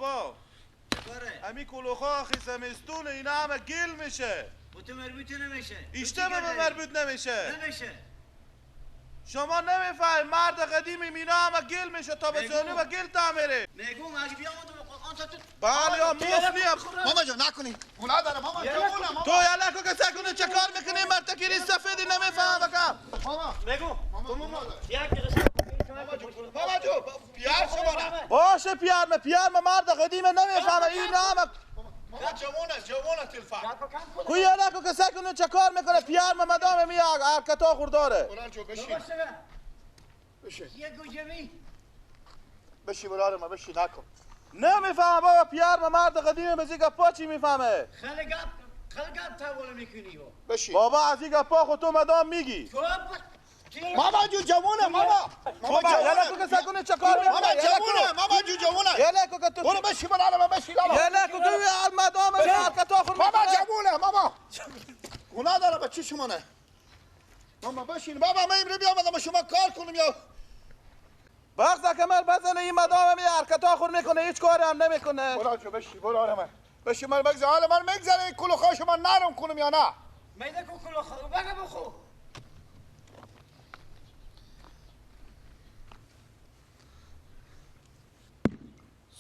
بابا امی کلوخا آخی زمستونه اینا همه گل میشه. با تو مربوط نمیشه. ایشته به مربوط نمیشه. نمیشه. شما نمیفهمی مرد قدیمی مینا همه گل میشه تا به زانو و گل تعمیره. میگم اگه بیام تو قرآن تا تو بله یا مفت. ماما جان نکنی. گناه داره ماما جوونه ماما. تو یلکو که سکونه چه کار میکنی؟ مرتکی سفیدی نمیفهم بکم. ماما میگم ماما یک دقیقه ماما جو پیار شما نه. باشه پیار مرد قدیمه نمیفهمه این همه. ماما جوونه جوونه تلفا. کو یلکو که سکونه چه کار میکنه؟ پیار مدام می حرکتا خورداره. قرآن جو بشین. بشین. یه گوجمی. بشین برادر ما بشین نکن. نمیفهمه بابا پیار مرد قدیمه به گپا چی میفهمه؟ خیلی گپ خیلی گپ تاول میکنی بشین. بابا از این گپا خود تو مدام میگی. ماما جو جوونه ماما. ماما جوونه یلا که سکونه چه کار میکنه؟ ماما جوونه ماما جو جوونه. یلا که تو برو بشین برادر بشین لالا. یلا که تو مدام حرکتا خور ماما جوونه ماما. گناه داره بچه شما نه. ماما بشین بابا من امروز بیام شما کار کنم یا بغض کمر بزنه این مدام می حرکتا خور میکنه هیچ کاری هم نمیکنه. برو جو بشین برو آره من بشین من بگذار حال من میگذره کلوخا شما نرم کنم یا نه؟ میده کو کلوخا بگه بخو.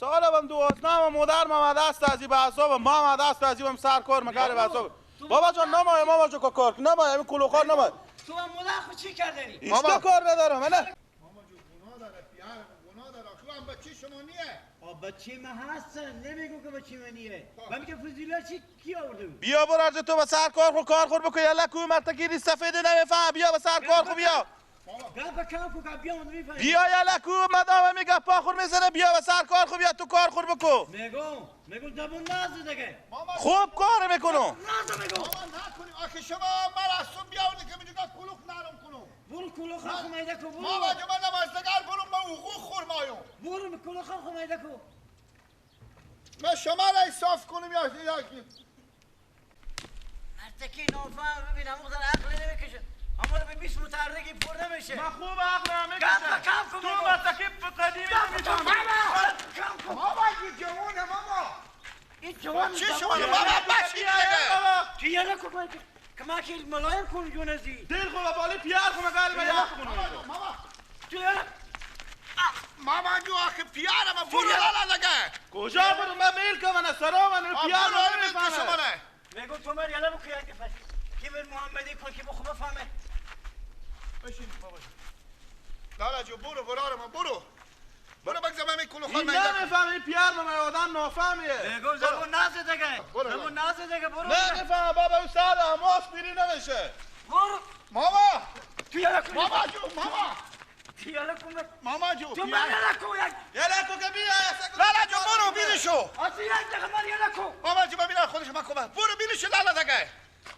سالم دوازنم مادر ما دست ازی به اعصاب ما دست ازی بهم سر کار مکر به اعصاب. بابا جان نمای ماما جو کار نمای همین کلوخا نمای. تو هم مادر خود چی کردنی؟ هیچ کار ندارم من. ماما جو گناه داره پیار گناه داره آخه هم بچه شما نیه. آ بچه من هستن نمیگم که بچه من نیه. من میگم فضیلا چی کی آورده بود؟ بیا برو از تو به سر کار خو کار خور بکن یلا کو مرتکی سفید نمیفهم بیا به سر کار خو بیا. بیا یلا کو مدام میگه پا خور میزنه بیا به سر کار خو بیا تو کار خور بکن. میگم زبون ناز دیگه. خوب کار میکنم. ناز میگم. ماما نکنی آخه شما من از صبح بیاوردی که میگه کلوخ نرم کنم. برو کلوخ خو میده کو برو. ماما جو من نمازدگار برو من حقوق خورمایو. برو کلوخ خو میده کو. من شما را صاف کنم یا مرتکی نافهم ببین همون عقل نمیکشه. اما به 20 متحرکی پر نمیشه. من خوب عقل نمیکشه. تو مرتکی قدیمی نمیفهمی. کم کن. ماما این جوونه ماما. این جوان چی شما بابا بشین دیگه. تو یه نکن که ما که ملایم کن جونزی. دل خو بالا پیار خو مقال به یاد کنم. ماما تو یه ماما جو آخه پیارم برو لالا دیگه. کجا برو من میل کنم من سرا من پیار نمیفهمم. میگم تو مر یلا بکو یک دفعه. کی بر محمدی کن که بخو بفهمه. بشین بابا. لالا جو برو برو ما برو. برو بگذار من کلو خال من نمیفهمم این پیار من آدم نافهمیه. میگم زبون ناز دیگه. زبون ناز دیگه برو. نمیفهمم بابا اون سر اماس پیری نمیشه. برو. ماما تو یلا کن. ماما جو ماما. تو یلا کن. ماما جو تو من یلا کن یک. یلا کن که بیا. لالا جو برو بیرشو. اصلا یک دقیقه من یلا کن. ماما جو ببینم خودش من کمک. برو بیرشو لالا دیگه.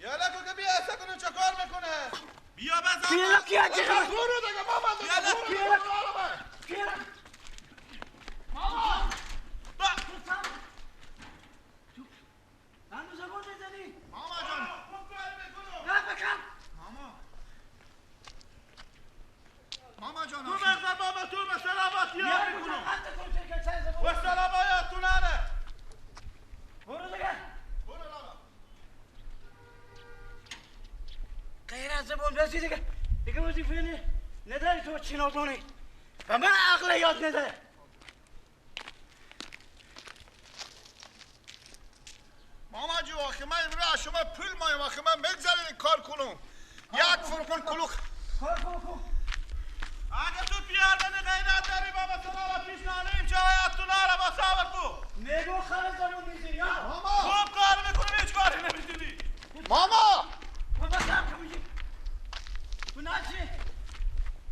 یلا کن که بیا اصلا چه کار میکنه؟ بیا بزن. یلا کن یک دقیقه. برو دیگه ماما دیگه. برو. یلا. ماما. تو هنوز زبون میزنی؟ ماما جان. خوب کار میکنم. نه بکن. ماما. ماما جان. تو بزن بابا تو مثلا با تیار میکنم. و سلام تو نره. برو دیگه. برو لالا. غیر از زبون بسی دیگه. دیگه وظیفه نداری تو چی نادونی. و من عقل یاد نده. ماما جو آخه من امروز از شما پول مایم آخه من بگذارین کار کنم. یک فرقون کلوخ. کار کن. اگه تو پیار من غیرت داری بابا سلام پیش نانیم چه آیت تو ناره با صبر کو. میگو خر زبون میزنی یا. ماما. خوب کار میکنم هیچ کاری نمیتونی. ماما. بابا صبر کن میگی. تو نچی.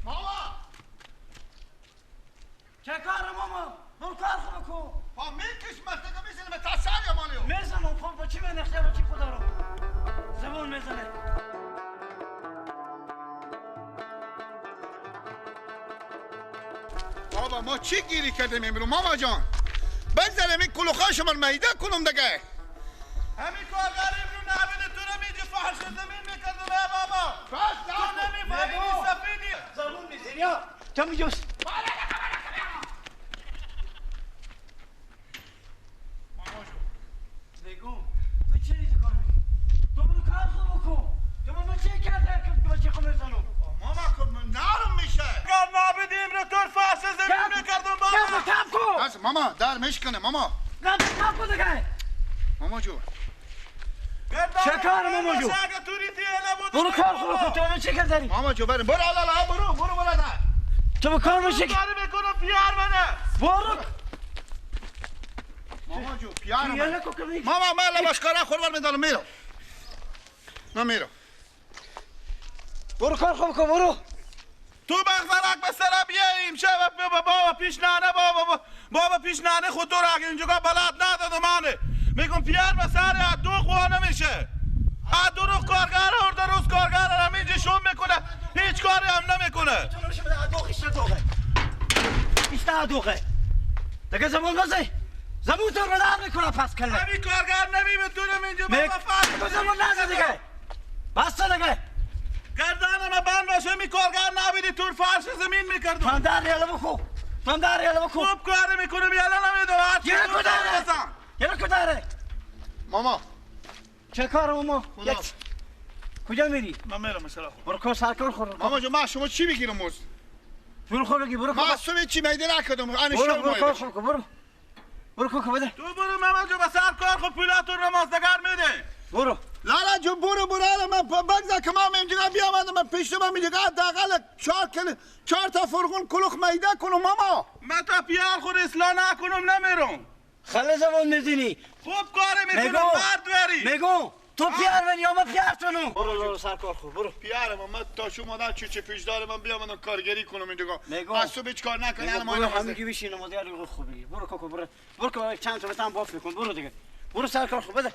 ماما. چه کار ماما؟ برو کار خو بکن. ها میکش مرتکه میزنه به تسر مالیو. میزنم خب با چی من نخته با چی خدا رو. زبون میزنه. بابا ما چی گیری کردیم امروز ماما جان؟ بگذاریم این کلوخا شما میده کنم دیگه. همین کار غریب رو نبینه تو رو میجی فحش زمین میکرد نه بابا. بس تو نمیفهمی سفیدی. زبون میزنی یا تو میجوز. ماما در میشکنه ماما. نه کاکو دیگه. ماما جو. چه کار ماما جو؟ برو کار خو تو چه کار داری؟ ماما جو برو برو لالا برو برو برو نه. تو کار میشه کاری میکنم پیار منه. برو ماما جو پیار منه. ماما من لباس کارا خوربار میدارم میرم. من میرم. برو کار خوب کن برو. تو بغزرک به سر بیاییم شب بابا پیش نانه بابا بابا پیش نانه خود تو را اینجا بلد نداده منه. میگم پیار به سر دو خوا نمیشه. دو روز کارگر هر روز کارگر هم اینجا شوم میکنه هیچ کاری هم نمیکنه. بیشتر دوغه دیگه زبون بزن زبون تو رو در میکنه پس کله همین کارگر نمیتونم اینجا بابا فرق زبون نزن دیگه بس دیگه گردن من بند باشه می کارگر نبیدی تور فرش زمین میکردم. تو در یالا بخو تو در یالا بخو. خوب کار میکنم یالا نمیدونم هر چی بزن. یه کداره ماما چه کار ماما؟ کجا میری؟ من میرم مثلا برو کار سرکار خور. ماما جو من شما چی بگیرم موز؟ برو خور بگی برو. ما صبح چی میده نکردم ان شما برو کار خور برو. برو کوکو بده. تو برو ماما جو به سرکار خو پولاتون نمازدگر میده. برو. لالا جو برو برو من بگذار که من اینجا بیامدم من پیش من میگه حداقل 4 تا فرغون کلوخ میده کنم ماما. من تا پیار خود اصلاح نکنم نمیرم. خیلی زبان میزنی. خوب کار میکنم مرد وری. میگم تو پیار منی یا من پیار تونم. برو برو سرکار خور برو. پیار من تا شما مادر چی پیش داره من بیام من کارگری کنم اینجا. از صبح هیچ کار نکنه الان ما همگی بشین نماز یار خوب بگی. برو کوکو برو. برو چند تا بتن باف کن برو دیگه. برو سرکار خور بده.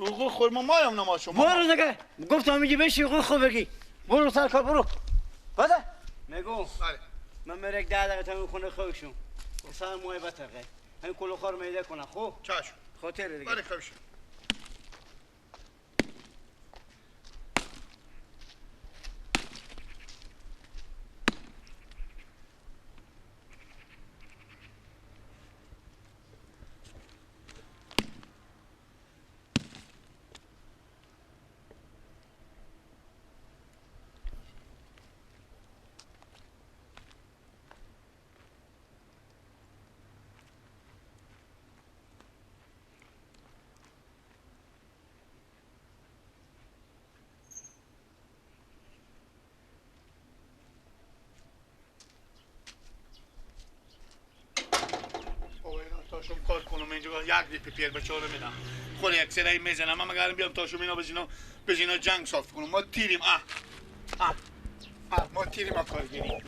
حقوق خور ما مایم نماز شما. برو دیگه. گفتم میگی بشین حقوق خور بگی. برو سرکار برو. بده. میگم. من میرم یک 10 دقیقه تا خونه خودشون. سر موی بتقه. همین کلوخار میده کنه خوب. چشم. خاطر دیگه. بله خوش. تاشم کار کنم اینجا یک ریپی پیر بچه‌ها رو میدم خود یک سری میزنم من مگرم بیام تاشم اینا بزینا جنگ صاف کنم ما تیریم اه اه اه ما تیریم کارگیری.